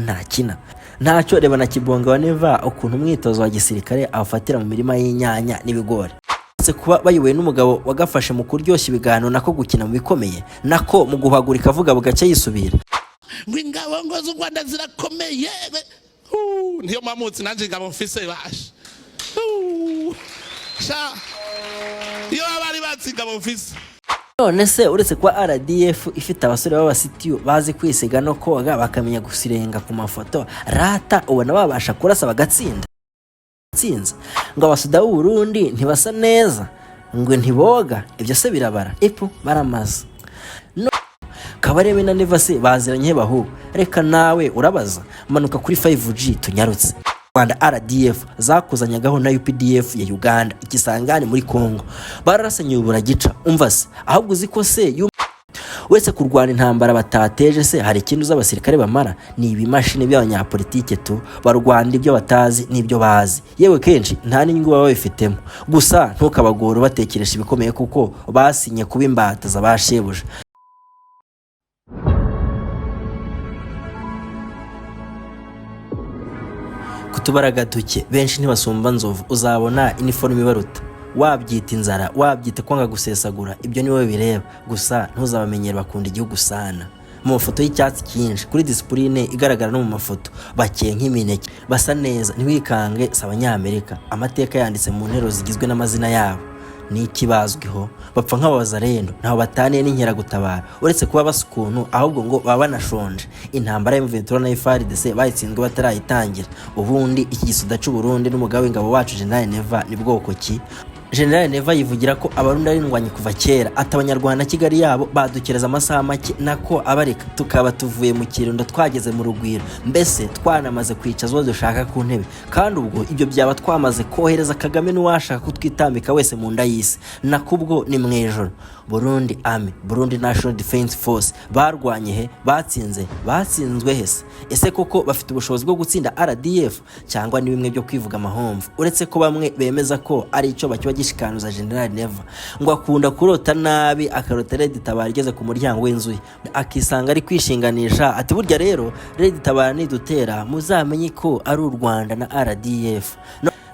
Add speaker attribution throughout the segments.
Speaker 1: Ntakina ntacyo. Reba na Kibonge wa Neva ukuntu umwitozo wa gisirikare awufatira mu mirima y'inyanya n'ibigori. Uretse kuba bayobowe n'umugabo wagafashe mu kuryoshya ibiganiro, nako gukina mu bikomeye, nako mu guhagurika avuga bugacya yisubira.
Speaker 2: Ngo ingabo ngo z'u Rwanda zirakomeye. Niyo mpamvu nanjye ingabo mfise basha. Sha, iyo baba bari bazi ingabo mfise.
Speaker 1: None se uretse kuba RDF ifite abasore b'abasitiyu bazi kwisiga no koga, bakamenya gusirenga ku mafoto rata, ubona babasha kurasa bagatsinda? Tsinze ngo abasuda b'u Burundi ntibasa neza, ngo ntiboga, ibyo se birabara ipu baramaze no. Kabarebe na Neva se baziranye he bahu? Reka nawe urabaza. Manuka kuri 5G tunyarutse. Rwanda RDF zakuzanyagaho na UPDF ya Uganda ikisangane muri Congo, bararasanye buragica. Umva se, ahubwo uzi ko se uretse kurwana intambara batateje se hari ikindi uzi abasirikare bamara? Ni ibimashini by'abanyapolitike tu, barwana ibyo batazi n'ibyo bazi, yewe kenshi nta n'inyungu baba babifitemo. Gusa ntukabagore ubatekeresha ibikomeye kuko basinye kuba imbata za ba shebuja. Kutubaraga duke benshi ntibasumba nzovu, uzabona iniforume ibaruta. Wabyita inzara, wabyita kwanga gusesagura, ibyo ni wowe bireba. Gusa ntuzabamenyere, bakunda igihugu sana. Mu mafoto y'icyatsi cyinshi, kuri disipurine igaragara no mu mafoto, bakeye nk'imineke, basa neza, ntiwikange si Abanyamerika. Amateka yanditse mu nteruro zigizwe n'amazina yabo. Ni iki bazwiho? Bapfa nk'abazarendo, ntaho bataniye n'inkeragutabara, uretse kuba basa ukuntu, ahubwo ngo baba banashonje. Intambara ya M23 na FARDC bayitsinzwe batarayitangira. Ubundi iki gisuda cy'u Burundi n'umugaba w'ingabo wacu General Neva ni bwoko ki? General Neva yivugira ko Abarundi ari indwanyi kuva kera, ati Abanyarwanda Kigali yabo badukereza amasaha make, nako abareka tukaba tuvuye mu kirundo twageze mu Rugwiro, mbese twanamaze kwicaza uwo dushaka ku ntebe. Kandi ubwo ibyo byaba twamaze kohereza Kagame n'uwashaka kutwitambika wese mu nda y'isi, nako ubwo ni mu ijoro. Burundi Army, Burundi National Defense Force, barwanye he? Batsinze? Batsinzwe he se? Ese koko bafite ubushobozi bwo gutsinda RDF cyangwa ni bimwe byo kwivuga amahomvu? Uretse ko bamwe bemeza ko ari icyo bakiba gishikanuza General Neva, ngo akunda kurota nabi, akarota Red Tabara igeze ku muryango w'inzu ye, akisanga ari kwishinganisha, ati burya rero Red Tabara nidutera muzamenye ko ari u Rwanda na RDF.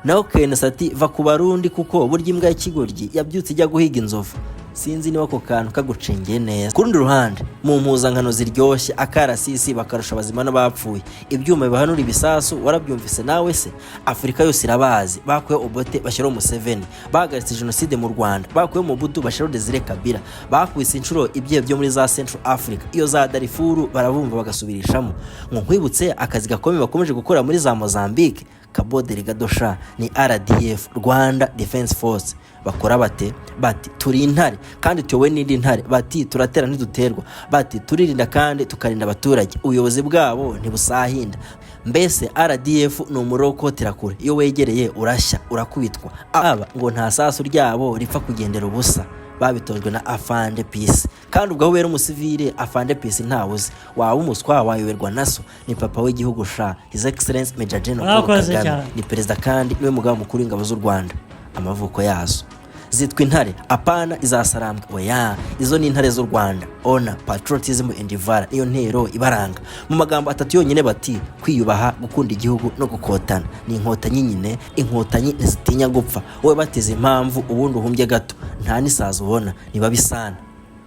Speaker 1: Naho Kenesi ati va ku Barundi, kuko burya imbwa y'ikigoryi yabyutse ijya guhiga inzovu. Sinzi niba ako kantu kagucengeye neza. Ku rundi ruhande, mu mpuzankano ziryoshye, akarasisi bakarusha abazima n'abapfuye, ibyuma bibahanura ibisasu, warabyumvise nawe se? Afurika yose irabazi. Bakuyeho Obote bashyiraho Museveni, bahagaritse jenoside mu Rwanda, bakuyeho Mobutu bashyiraho Desire Kabila, bakubise inshuro ibyihe byo muri za Central Africa, iyo za Darifuru barabumva bagasubirishamo. Ngo nkwibutse akazi gakomeye bakomeje gukora muri za Mozambique, Cabo Delgado sha, ni RDF, Rwanda Defense Force. Bakora bate? Bati turi intare kandi tuyobowe n'indi ntare. Bati turatera ntiduterwa. Bati turirinda kandi tukarinda abaturage. Ubuyobozi bwabo ntibusahinda. Mbese RDF ni umuriro wo kotera kure, iyo wegereye urashya, urakubitwa. Aba ngo nta sasu ryabo ripfa kugendera ubusa, babitojwe na Afande Peace. Kandi ubwo aho ubera umusivile, Afande Peace ntawe uzi, waba umuswa wayoberwa naso. Ni papa w'igihugu sha, His Excellence Major General Paul
Speaker 3: Mwakoze
Speaker 1: Kagame
Speaker 3: cyane.
Speaker 1: ni perezida kandi niwe mugaba mukuru w'ingabo z'u Rwanda. Amavuko yazo zitwa intare, apana izasarambwe, oya, izo ni intare z'u Rwanda. Honor, patriotism and valor niyo ntero ibaranga. Mu magambo atatu yonyine bati kwiyubaha, gukunda igihugu no gukotana. Ni inkotanyi nyine. Inkotanyi ntizitinya gupfa. Wowe bateze impamvu ubundi uhumbye gato, nta n'isazi ubona, ntibabisana.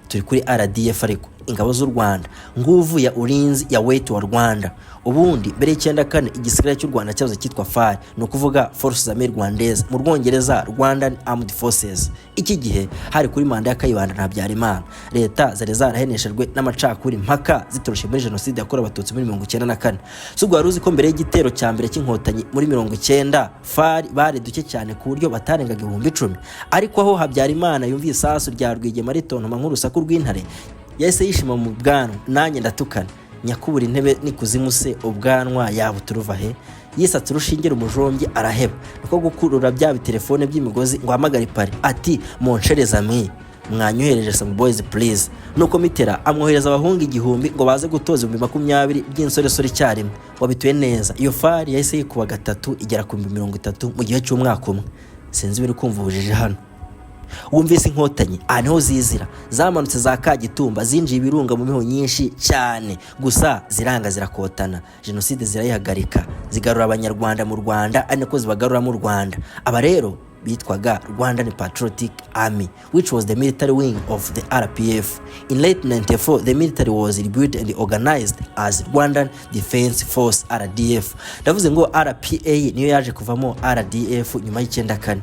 Speaker 1: Turi kuri RDF ariko, ingabo z'u Rwanda, nguvu ya ulinzi ya wetu wa Rwanda. Ubundi mbere y'94 igisirikare cy'u Rwanda cyahoze cyitwa FAR, ni ukuvuga Forces Armées Rwandaises, mu Rwongereza Rwandan Armed Forces. Iki gihe hari kuri manda ya Kayibanda na Habyarimana. Leta zari zaraheneshejwe n'amacakuri mpaka zitoroshe muri jenoside yakorewe Abatutsi muri 94. Si ubwo wari uzi ko mbere y'igitero cya mbere cy'Inkotanyi muri 90 FAR bari duke cyane ku buryo batarengaga 10,000? Ariko aho Habyarimana yumviye isasu rya Rwigema ritontoma nk'urusaku rw'intare, yahise yishima mu bwanwa. Nanjye ndatukana nyakubura intebe n'ikuzimu se, ubwanwa yabuturuva he? Yisatse urushinge rumujombye araheba, niko gukurura bya bitelefone by'imigozi ngo ahamagare pari, ati mon chers amis, mwanyohereje some boys please. Nuko Mitera amwohereza abahungu 1000 ngo baze gutoza 20,000 by'insoresore icyarimwe. Wabituye neza. Iyo FAR yahise yikuba gatatu igera ku 30,000 mu gihe cy'umwaka umwe. Sinzi biri kumva ubujiji hano. Wumvise Inkotanyi, aha niho zizira. Zamanutse za Kagitumba, zinjiye ibirunga mu miho nyinshi cyane, gusa ziranga, zirakotana, jenoside zirayihagarika, zigarura Abanyarwanda mu Rwanda, ari nako zibagarura mu Rwanda. Aba rero bitwaga Rwandan Patriotic Army, which was the military wing of the RPF. In late 94, the military was rebuilt and organized as Rwandan Defense Force, RDF. Ndavuze ngo RPA niyo yaje kuvamo RDF nyuma y'94.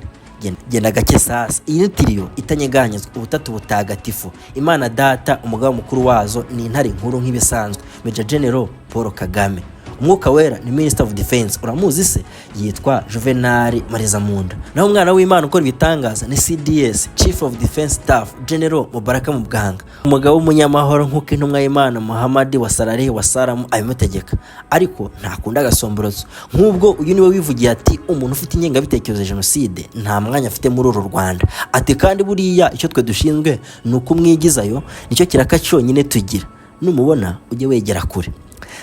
Speaker 1: Genda gake sasa. Iyi ni trio itanyeganyezwa, ubutatu butagatifu. Imana Data, umugaba mukuru wazo ni Intare Nkuru nk'ibisanzwe, Major General Paul Kagame. Umwuka Wera ni Minister of Defense, uramuzi se? Yitwa Juvenal Marizamunda. Naho umwana w'Imana ukora ibitangaza ni CDS, Chief of Defense Staff, General Mubaraka Muganga, umugabo w'umunyamahoro nk'uko intumwa y'Imana Muhammad wa Salarihi wa Salamu abimutegeka, ariko ntakunda agasomborotso. Nk'ubwo uyu niwe wivugiye ati: "Umuntu ufite ingengabitekerezo ya jenoside nta mwanya afite muri uru Rwanda." Ati: "Kandi buriya icyo twe dushinzwe ni ukumwigizayo, nicyo kiraka cyonyine tugira. Numubona ujye wegera kure."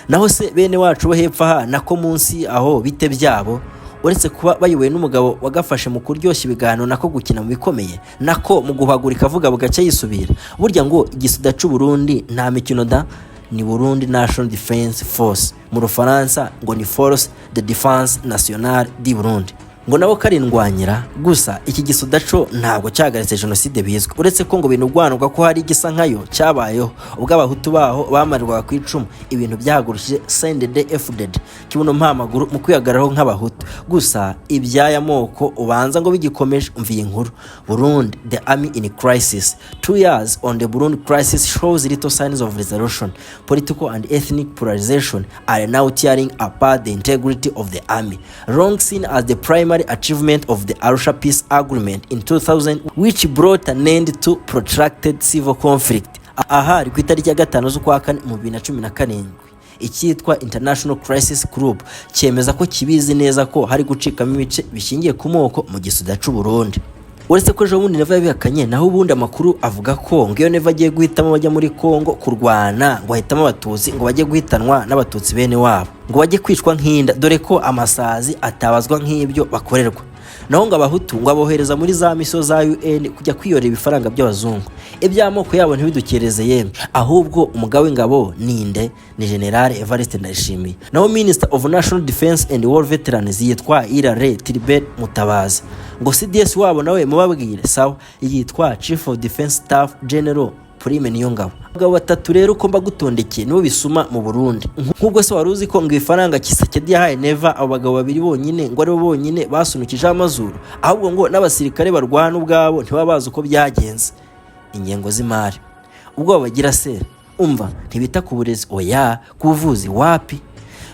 Speaker 1: Naho se bene wacu bo hepfo aha, nako munsi aho, bite byabo? Uretse kuba bayobowe n'umugabo wagafashe mu kuryoshya ibiganiro, nako gukina mu bikomeye, nako mu guhagurika avuga bugacya yisubira, burya ngo igisuda c'u Burundi nta mikino da. Ni Burundi National Defense Force, mu Rufaransa ngo ni Force de Défense Nationale du Burundi, ngo nabo karindwanyira. Gusa iki gisuda co ntabwo cyahagaritse jenoside bizwi, uretse ko ngo binugwanurwa ko hari igisa nkayo cyabayeho ubwo Abahutu baho bamarirwaga ku icumu, ibintu byahagurukije CNDD FDD kibuno mpamaguru mu kwihagararaho nk'Abahutu. Gusa iby'aya moko ubanza ngo bigikomeje. Umva iyi nkuru: Burundi, the army in crisis. 2 years on, the Burundi crisis shows little signs of resolution. Political and ethnic polarization are now tearing apart the integrity of the army, long seen as the primary achievement of the Arusha Peace Agreement in 2000, which brought an end to protracted civil conflict. Aha ari ku itariki ya 5 z'ukwa kane mu 2017. Icyitwa International Crisis Group cyemeza ko kibizi neza ko hari gucikamo ibice bishingiye ku moko mu gisuda c'u Burundi, uretse ko ejo bundi Neva yabihakanye. Naho ubundi amakuru avuga ko ngo iyo Neva agiye guhitamo bajya muri Kongo kurwana, ngo ahitamo Abatutsi, ngo bajye guhitanwa n'Abatutsi bene wabo, ngo bajye kwicwa nk'inda, dore ko amasazi atabazwa nk'ibyo bakorerwa. Naho ngo Abahutu ngo abohereza muri za misiyo za UN kujya kwiyorera ibifaranga by'abazungu. Iby'amoko yabo ntibidukereze yemwe. Ahubwo umugabo w'ingabo ninde? Ni General Evariste Ndayishimiye. Naho Minister of National Defense and War Veterans yitwa Irare Tribert Mutabazi. Ngo CDS wabo nawe mubabwire? Sawa, yitwa Chief of Defense Staff, General Prime Niyongabo. Abagabo batatu rero uko mbagutondekeye nibo bisuma mu Burundi. Nk'ubwo se wari uzi ko ngo ifaranga Tshisekedi yahaye Neva, abo bagabo babiri bonyine ngo aribo bonyine basunukijeho amazuru? Ahubwo ngo n'abasirikare barwana ubwabo ntibaba bazi uko byagenze. Ingengo z'imari ubwo babagira se, umva, ntibita ku burezi, oya, ku buvuzi wapi,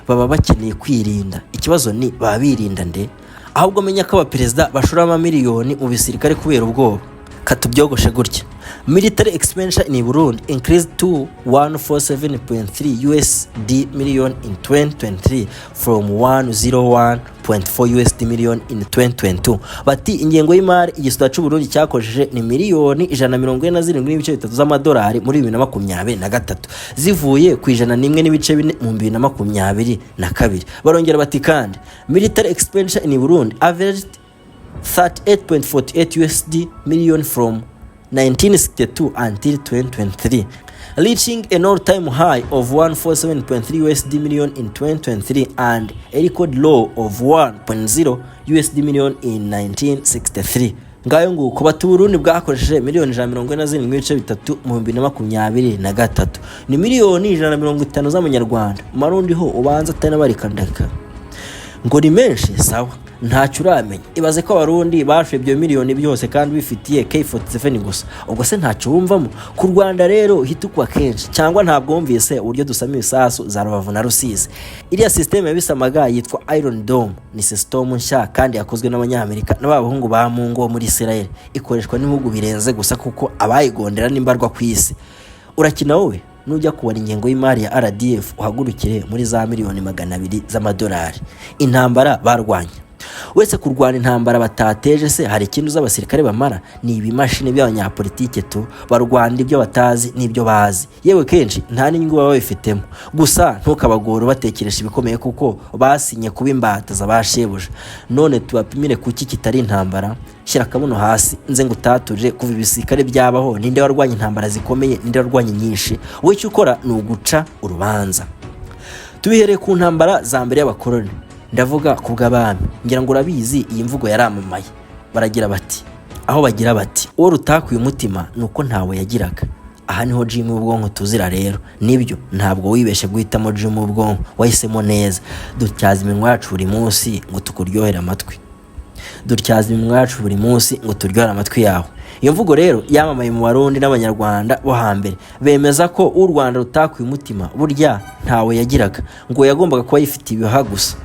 Speaker 1: baba bakeneye kwirinda. Ikibazo ni baba birinda nde? Ahubwo menya ko abaperezida bashora amamiliyoni mu bisirikare kubera ubwoba. Katubyogoshe gutya: military expenditure in Burundi increased to 147.3 USD million in 2023 from 101.4 USD million in 2022. Bati ingengo y'imari igisuda cy'u Burundi cyakoresheje ni miliyoni 147.3 z'amadolari muri 2023, zivuye ku 101.4 mu 2022. Barongera bati kandi military expenditure in Burundi averaged 38.48 USD million from 1962 until 2023, reaching an all-time high of 147.3 USD million in 2023 and a record low of 1.0 USD million in 1963. Ngayo nguko. Bati Burundi bwakoresheje miliyoni 147.3 mu 2023, ni miliyoni 150 z'amanyarwanda. Mu Marundi ho ubanza atari n'abarikandaka. Ngo ni menshi? Sawa, ntacyo uramenya. Ibaze ko Abarundi bashoye ibyo miliyoni byose kandi bifitiye K47 gusa. Ubwo se ntacyo wumvamo? Ku Rwanda rero hitukwa kenshi, cyangwa ntabwo wumvise uburyo dusama ibisasu za Rubavu na Rusizi? Iriya système yabisamaga yitwa Iron Dome, ni system nshya kandi yakozwe n'Abanyamerika n'abahungu ba Mungu bo muri Israel, ikoreshwa n'ibihugu birenze gusa kuko abayigondera n'imbarwa ku isi. Urakina wowe? Nujya kubara ingengo y'imari ya RDF uhagurukire muri za miliyoni 200 z'amadolari. Intambara barwanya Uretse kurwana intambara batateje se, hari ikindi uzi abasirikare bamara? Ni ibimashini by'abanyapolitike tu, barwana ibyo batazi n'ibyo bazi, yewe kenshi nta n'inyungu baba babifitemo. Gusa ntukabagore ubatekeresha ibikomeye, kuko basinye kuba imbata za ba shebuja. None tubapimire kuki kitari intambara? Shyira akabuno hasi nze ngo utaturire. Kuva ibisirikare byabaho, ninde warwanya intambara zikomeye? Ninde warwanya nyinshi? Wowe icyo ukora ni uguca urubanza. Tubihereye ku ntambara za mbere y'abakoloni, ndavuga ku bw'abami. Ngira ngo urabizi, iyi mvugo yaramamaye. Baragira bati, aho bagira bati: "Uwo rutakuye umutima ni uko ntawe yagiraga." Aha niho Jim w'ubwonko tuzira. Rero nibyo, ntabwo wibeshe guhitamo Jim w'ubwonko, wahisemo neza. Dutyaza iminwa yacu buri munsi ngo tukuryohere amatwi, dutyaza iminwa yacu buri munsi ngo turyohere amatwi yawe. Iyo mvugo rero yamamaye mu Barundi n'Abanyarwanda bo hambere, bemeza ko u Rwanda rutakuye umutima burya ntawe yagiraga, ngo yagombaga kuba yifitiye ibihaha gusa.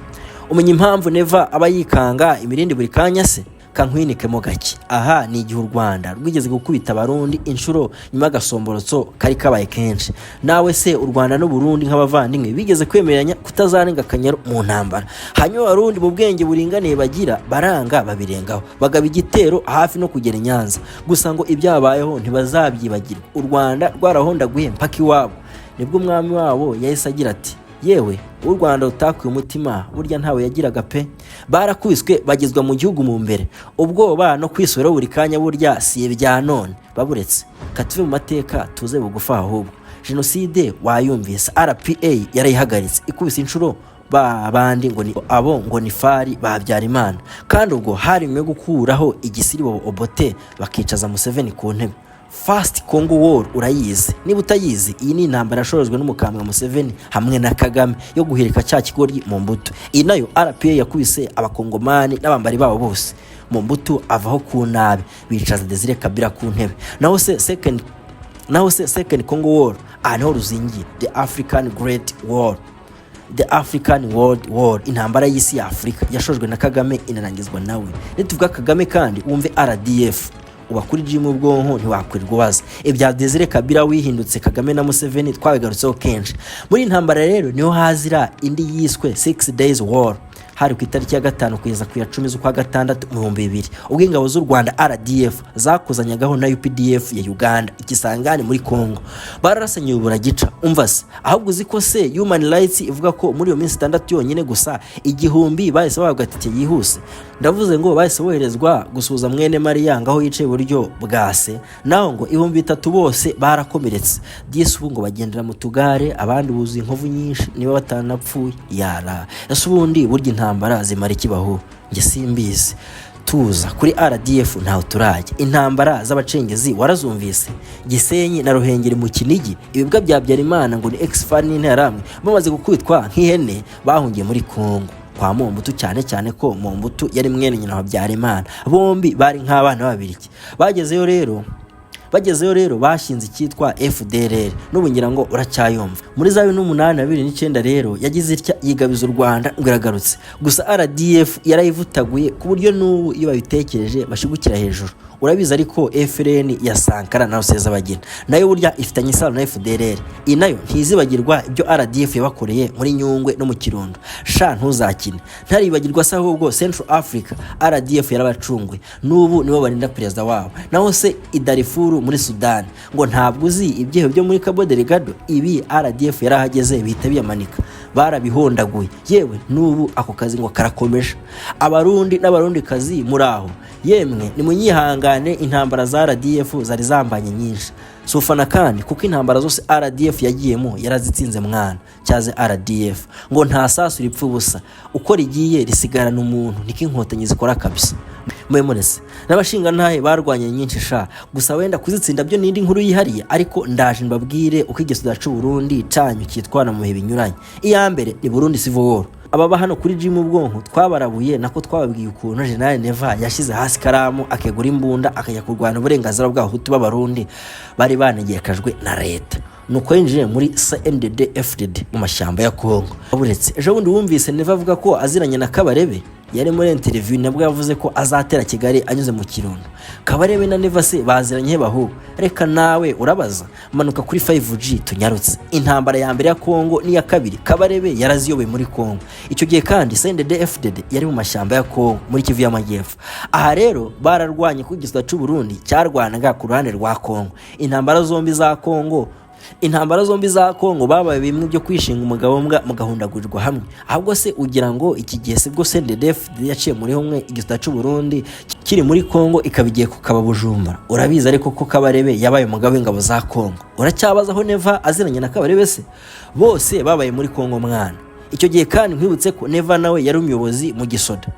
Speaker 1: Umenya impamvu Neva aba yikanga imirindi buri kanya se? Kankwinikemo gake. Aha ni igihe u Rwanda rwigeze gukubita Abarundi inshuro nyuma y'agasomborotso kari kabaye kenshi. Nawe se, u Rwanda n'Uburundi nk'abavandimwe bigeze kwemeranya kutazarenga Akanyaru mu ntambara. Hanyuma Abarundi, mu bwenge buringaniye bagira, baranga babirengaho, bagaba igitero hafi no kugera i Nyanza. Gusa ngo ibyabayeho ntibazabyibagirwa, u Rwanda rwarahondaguye mpaka iwabo. Nibwo umwami wabo yahise agira ati: "Yewe, u Rwanda rutakuye umutima burya ntawe yagiraga pe." Barakubiswe bagezwa mu gihugu mu mbere. Ubwoba no kwisubiraho buri kanya burya si ibya none. Baburetse katuve mu mateka, tuze bugufi. Ahubwo jenoside wayumvise, RPA yarayihagaritse, ikubise inshuro ba bandi ngo ni abo, ngo ni FAR ba Habyarimana. Kandi ubwo hari nyuma yo gukuraho igisiribo Obote, bakicaza Museveni ku ntebe. First Congo War urayizi? Niba utayizi, iyi ni intambara yashorejwe n'umukambwe Museveni hamwe na Kagame yo guhirika cya kigoryi Mobutu. Iyi nayo RPA yakubise Abakongomani n'abambari babo bose, Mobutu avaho ku nabi, bicaza Desire Kabila ku ntebe. Naho se Second Congo War, aha niho ruzingiye, the African Great War, the African World War, intambara y'isi ya Afurika yashojwe na Kagame, inarangizwa nawe. Nituvuga Kagame kandi wumve RDF. Uba kuri Jim ubwonko, ntiwakwirirwa ubaza ibya Desire Kabila wihindutse Kagame na Museveni, twabigarutseho kenshi. Muri iyi ntambara rero niho hazira indi yiswe Six Days War. Hari ku itariki ya 5 kugeza ku ya 10 z'ukwa gatandatu mu 2000, ubwo ingabo z'u Rwanda RDF zakuzanyagaho na UPDF ya Uganda ikisangane muri Congo. Bararasanye buragica. Umva se ahubwo, uzi ko se Human Rights ivuga ko muri iyo minsi 6 yonyine gusa 1000 bahise bahabwa tike yihuse? Ndavuze ngo bahise boherezwa gusuhuza mwene Mariya ngaho yicaye iburyo bwa se. Naho ngo 3000 bose barakomeretse. Disi ubu ngo bagendera mu tugare, abandi buzuye inkovu nyinshi niba batanapfuye. Yara, ese ubundi burya intambara zimara iki bahu? Njye simbizi. Tuza kuri RDF, ntawe turajya. Intambara z'abacengezi warazumvise? Gisenyi na Ruhengeri mu Kinigi, ibibwa bya Habyarimana ngo ni ex-FAR n'Interahamwe, bamaze gukubitwa nk'ihene bahungiye muri Congo kwa Mobutu, cyane cyane ko Mobutu yari mwene nyina wa Habyarimana, bombi bari nk'abana b'Ababirigi. Bagezeyo rero bashinze icyitwa FDLR, n'ubu ngira ngo uracyayumva. Muri za 2008 na 2009 rero yagize itya yigabiza u Rwanda ngo iragarutse. Gusa RDF yarayivutaguye ku buryo n'ubu iyo babitekereje bashigukira hejuru. Urabizi ariko FLN ya Sankara na Rusesabagina nayo burya ifitanye isano na FDLR. Iyi nayo ntizibagirwa ibyo RDF yabakoreye muri Nyungwe no mu Kirundo. Sha, ntuzakine. Ntaribagirwa se ahubwo Central Africa, RDF yarabacunguye, n'ubu nibo barinda perezida wabo. Naho se i Darfur muri Sudan, ngo ntabwo uzi ibyeho byo muri Cabo Delgado? Ibi RDF yarahageze bihita biyamanika, barabihondaguye. Yewe, n'ubu ako kazi ngo karakomeje. Abarundi n'Abarundikazi muri aho, yemwe nimunyihangane, intambara za RDF zari zambanye nyinshi. Sufana kandi kuko intambara zose RDF yagiyemo yarazitsinze. Mwana cyaze RDF, ngo nta sasu ripfa ubusa, uko rigiye risigarana umuntu, niko Inkotanyi zikora kabisa. Mube murese n'abashingantahe barwanye nyinshi sha. Gusa wenda kuzitsinda byo n'indi nkuru yihariye, ariko ndaje mbabwire uko igisoda c'u Burundi canyu cyitwara mu bihe binyuranye. Iya mbere ni Burundi Civil War. Ababa hano kuri Jim ubwonko twabarabuye, nako twababwiye ukuntu General Neva yashyize hasi ikaramu, akegura imbunda, akajya kurwana uburenganzira bw'Abahutu b'Abarundi bari banegekajwe na leta, nuko yinjiye muri CNDD FDD mu mashyamba ya Congo. Buretse ejo bundi wumvise Neva avuga ko aziranye na Kabarebe. Yari muri interview, nabwo yavuze ko azatera Kigali anyuze mu Kirundo. Kabarebe na Neva se baziranye he bahu? Reka nawe urabaza. Manuka kuri 5G tunyarutse. Intambara ya mbere ya Kongo n'iya kabiri, Kabarebe yaraziyoboye muri Kongo. Icyo gihe kandi CNDD FDD yari mu mashyamba ya Kongo muri Kivu y'Amajyepfo. Aha rero bararwanye kuko igisirikare cy'u Burundi cyarwanaga ku ruhande rwa Kongo. Intambara zombi za Kongo babaye bimwe byo kwishinga umugabo mbwa mugahundagurirwa hamwe. Ahubwo se ugira ngo iki gihe sibwo CNDD-FDD yaciye muri humwe igisirikare cy'u Burundi kiri muri Kongo, ikaba igiye kukaba Bujumbura? Urabizi ariko ko Kabarebe yabaye umugabo w'ingabo za Kongo. Uracyabaza aho Neva aziranye na Kabarebe se? Bose babaye muri Kongo mwana. Icyo gihe kandi nkwibutse ko Neva nawe yari umuyobozi mu gisoda.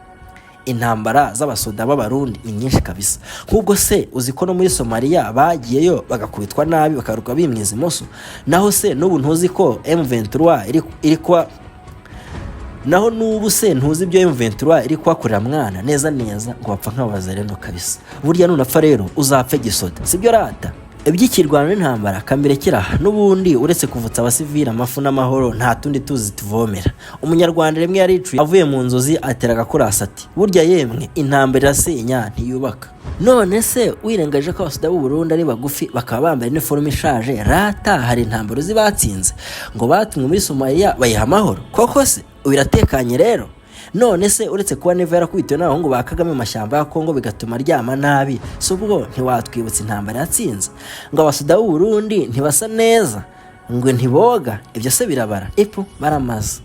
Speaker 1: Intambara z'abasoda b'Abarundi ni nyinshi kabisa. Nk'ubwo se uzi ko no muri Somaliya bagiyeyo bagakubitwa nabi, bakaruka bimwiza imoso? Naho se n'ubu ntuzi ko M23 iri kuba? Naho n'ubu se ntuzi ibyo M23 iri kuhakorera mwana? Neza neza ngo bapfa nk'abazareno kabisa. Burya nunapfa rero uzapfe gisoda, sibyo rata? Iby'ikirwano n'intambara kambirekera aha. N'ubundi uretse kuvutsa abasivili amafu n'amahoro, nta tundi tuzi tuvomera. Umunyarwanda rimwe yaricuye avuye mu nzozi, atera agakurasa ati: "Burya yemwe intambara irasenya, ntiyubaka." None se wirengaje ko abasoda b'u Burundi ari bagufi, bakaba bambaye iniforume ishaje? Rata, hari intambara uzi batsinze? Ngo batumwe muri Somaliya bayiha amahoro koko se? Ubu iratekanye rero. None se uretse kuba Neva yarakubitiwe n'abahungu ba Kagame mu mashyamba ya Kongo bigatuma aryama nabi, si ubwo ntiwatwibutsa intambara yatsinze? Ngo abasoda b'u Burundi ntibasa neza, ngo ntiboga, ibyo se birabara? Ipu baramaze.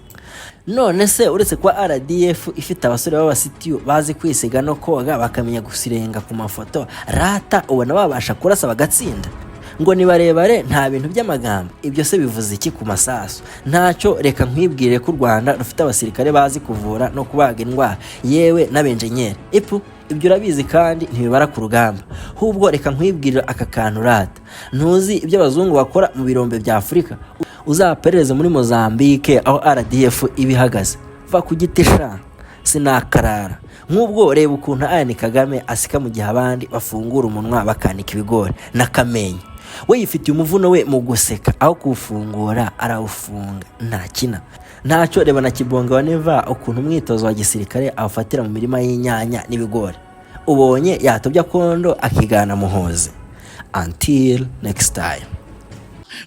Speaker 1: None se uretse kuba RDF ifite abasore b'abasitiyu bazi kwisiga no koga, bakamenya gusirenga ku mafoto, rata ubona babasha kurasa bagatsinda? Ngo ni barebare, nta bintu by'amagambo, ibyo se bivuze iki ku masasu? Ntacyo. Reka nkwibwire ko u Rwanda rufite abasirikare bazi kuvura no kubaga indwara, yewe n'abenjenyeri. Ipu, ibyo urabizi kandi ntibibara ku rugamba. Ahubwo reka nkwibwirire aka kantu rata: ntuzi ibyo abazungu bakora mu birombe bya Afurika? Uzaperereze muri Mozambique aho RDF iba ihagaze. Va ku giti sha, sinakarara. Nk'ubwo reba ukuntu Ayani Kagame aseka mu gihe abandi bafungura umunwa bakanika ibigori n'akamenyo. We yifitiye umuvuno we mu guseka, aho kuwufungura arawufunga, ntakina ntacyo. Reba na Kibonga wa Neva ukuntu umwitozo wa gisirikare awufatira mu mirima y'inyanya n'ibigori. Ubonye yatobya kondo akigana Muhozi. Until next time.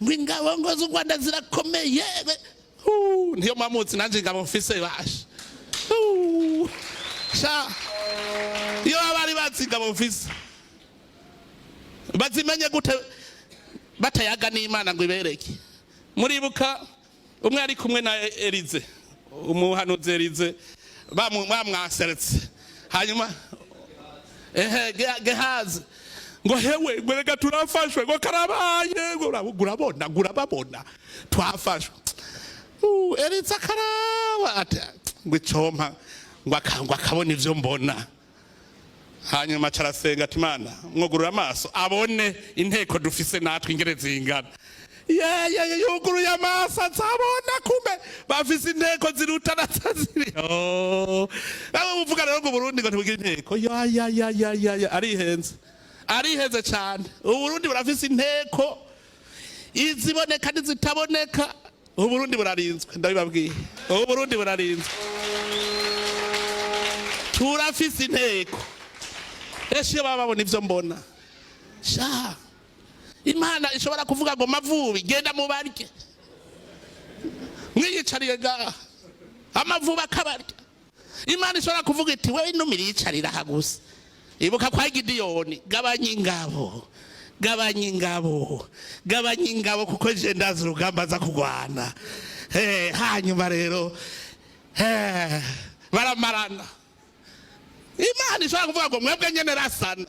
Speaker 2: Ngo ingabo ngo z'u Rwanda zirakomeye. Niyo mpamutse nanjye ingabo mfise basha. Sha, iyo baba bari bazi ingabo mfise, bazimenye gute batayaga n'Imana ngo ibereke? Muribuka umwe ari kumwe na Elize, umuhanuzi Elize, bamwaseretse, hanyuma ehe Gehazi ngo: "Hewe," ngo, "reka turafashwe," ngo, "karabaye," ngo, "urabona," ngo, "urababona twafashwe." Elize akaraba ati ngo: "Icompa," ngo, "akabona ivyo mbona." Hanyuma carasenga ati: "Imana, mwugurura amaso abone inteko dufise natwe ingene zingana." Yeye yuguruye amaso azabona kumbe bafise inteko ziruta na ziri. Oh, bamwe muvuga rero ngo Burundi ngo ntibugire inteko, ya ya ya ya ya ya, arihenze, arihenze cyane. Uburundi burafise inteko, iziboneka n'izitaboneka. Uburundi burarinzwe, ndabibabwiye, Uburundi burarinzwe, turafise inteko. Eshe iyo baba babona ivyo mbona sha! Imana ishobora kuvuga ngo: "Mavubi, genda mubarye," mwiyicariye ngaha, amavubi akabarya. Imana ishobora kuvuga iti: "Wewe inuma iriyicarira aha gusa." Ibuka kwa Gidiyoni: "Gabanya ingabo, gabanya ingabo, gabanya ingabo, kuko je ndazi urugamba aza kurwana." Hanyuma rero baramarana. Imana ishobora kuvuga ngo: "Mwebwe nyene rasana,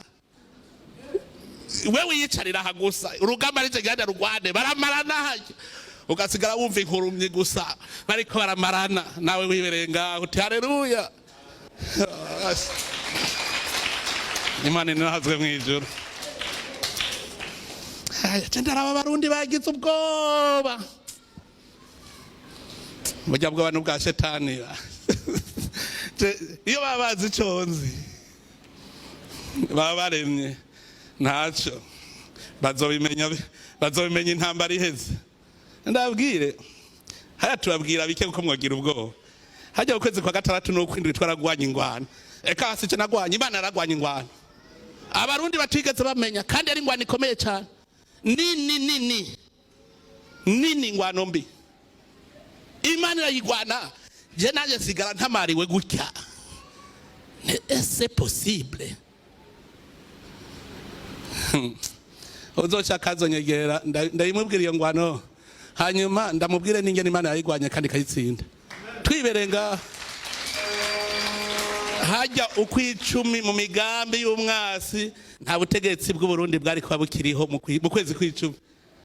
Speaker 2: wewe yicarira aha gusa, urugamba nije genda rugwane." Baramarana harya, ugasigara wumva inkurumyi gusa bariko baramarana, nawe wibereye ngaho uti: "Haleluya, Imana inahazwe mw'ijuru." Aya, je ndaraba Abarundi bagize ubwoba, burya bwoba n'ubwa shetani. Iyo baba bazi ico nzi, baba baremye ntacyo bazobimenya, bazobimenya intambara iheze. Ndabwire haya, tubabwira bike kuko mwagira ubwoba. Hajya ukwezi kwa gatandatu n'ukwindwi twaragwanye ingwano. Eka si cyo nagwanye, Imana yaragwanye ingwano Abarundi batigeze bamenya, kandi ari ingwano ikomeye cyane, nini nini nini, ingwano mbi Imana irayigwana. Je nanjye sigara ntamariwe gutya. Est-ce possible? Uzoca akazonyegera, ndayimubwira iyo ngwano, hanyuma ndamubwire n'ingene Imana yayigwanye kandi ikayitsinda. Twibereye ngaha hajya ukwicumi mu migambi y'umwasi, nta butegetsi bw'Uburundi bwari kuba bukiriho mu kwezi kw'icumi.